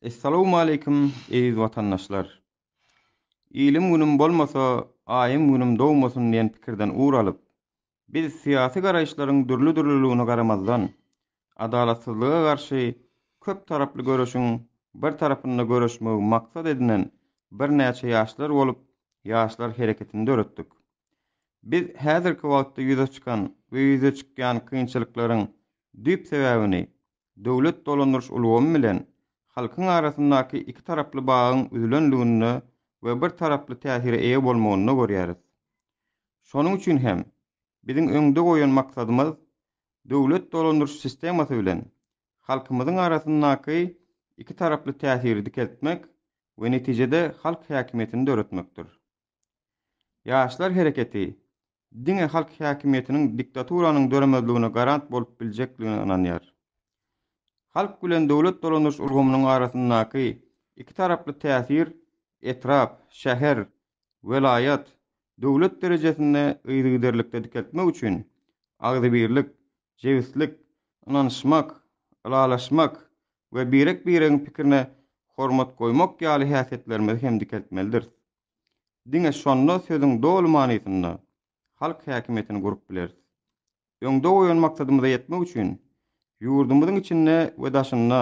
Essalawmaleýkim eziz watandaşlar! Ilim-günüm bolmasa, aýym-günüm dogmasyn diýen pikirden ugur alyp, biz syýasy garaýyşlaryň dürli-dürlüligine garamazdan, adalatsyzlyga garşy köp taraply göreşiň bir tarapynda göreşmegi maksat edinen birnäçe ýaşlar bolup Ýaşlar hereketini döretdik. Biz häzirki wagtda ýüze çykan we ýüze çykýan kynçylyklaryň düýp sebäbini döwlet dolandyryş ulgamy bilen halkyň arasyndaky ikitaraply bagyň üzülenliginde we bir taraply täsire eýe bolmagynda görýäris. Şonuň üçin hem biziň öňde goýan maksadymyz döwlet dolandyryş sistemasy bilen halkymyzyň arasyndaky ikitaraply täsiri dikeltmek we netijede halk häkimiýetini döretmekdir. Ýaşlar hereketi diňe halk häkimiýetiniň diktaturanyň döremezligine garant bolup biljekligine ynanýar. Halk bilen döwlet dolandyryş ulgamynyň arasyndaky ikitaraply täsir etrap, şäher, welaýat, döwlet derejesinde yzygiderlikde dikeltmek üçin agzybirlik, jebislik, ynanyşmak, ylalaşmak we birek-biregiň pikirine hormat goýmak ýaly häsiýetlerimizi hem dikeltmelidiris. Diňe şonda sözüň doly manysynda halk häkimiýetini gurup bileris. Öňde goýan maksadymyza ýetmek üçin ýurdumyzyň içinde we daşynda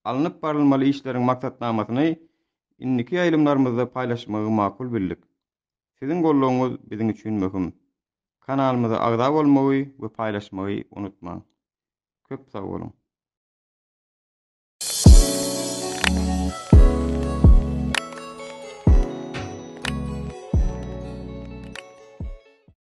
alnyp barylmaly işleriň maksatnamasyny indiki ýaýlymlarymyzda paýlaşmagy makul bildik. Siziň goldawyňyz biziň üçin möhüm. Kanalymyza agza bolmagy we paýlaşmagy unutmaň. Köp sag boluň!